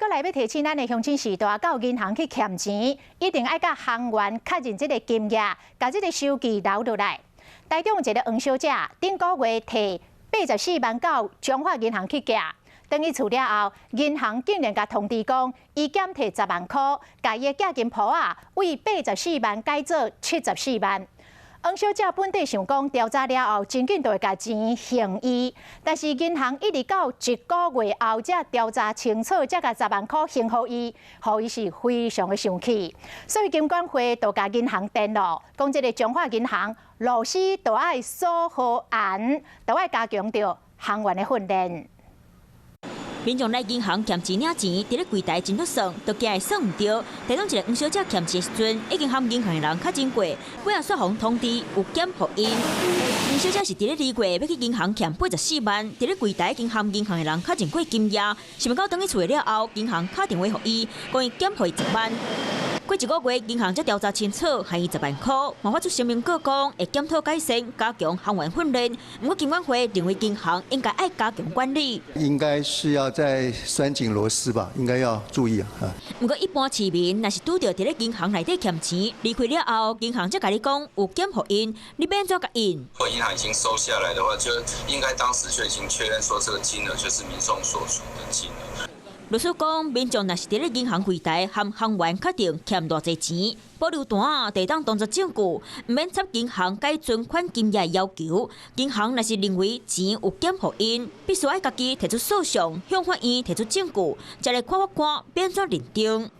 閣來欲提醒咱的鄉親序大，到銀行去欠錢，一定愛佮行員確認這个金額，共這个收據留落來。台中有一个黃小姐，頂個月提八十四萬到彰化銀行去寄，轉去厝了後，銀行竟然共通知講，伊減提十萬箍，共伊的寄金簿仔對八十四萬改做七十四萬。黃小姐本底想講調查了後，真緊就會共錢還伊，但是銀行一直到一個月後才調查清楚，才共十萬箍還予伊，予伊是非常的生氣。所以金管會就共銀行電咯，講這个彰化銀行螺絲都愛鎖予嚴，都愛加強著行員的訓練。民眾來銀行欠錢領錢，佇咧櫃台真足算，都驚會算毋著。台中一个黃小姐欠錢時陣，已經和銀行的人確認過，尾仔煞予通知有減予𪜶。黃小姐是佇咧二月欲去銀行欠八十四萬，佇咧櫃台已經和銀行的人確認過金額，想欲到轉去厝了後，銀行敲電話予伊，講伊減予伊十萬。過一個月，銀行才調查清楚，還伊十萬箍，嘛發出聲明告講會檢討改善，加強行員訓練。毋過金管會認為銀行應該愛加強管理，應該是要再拴緊螺絲吧，應該要注意啊。毋過一般市民若是拄著佇咧銀行內底欠錢，離開了後，銀行才共你講有減予𪜶，你欲按怎共𪜶？如果銀行已經收下來的話，就應該當時就已經確認說這個金額就是民眾所存的金額。律師講，民眾若是佇咧銀行櫃台和行員確定欠偌濟錢，保留單仔就會當當作證據，毋免插銀行改存款金額的要求。銀行若是認為錢有減予𪜶，必須愛家己提出訴訟，向法院提出證據，才來看法官欲按怎認定。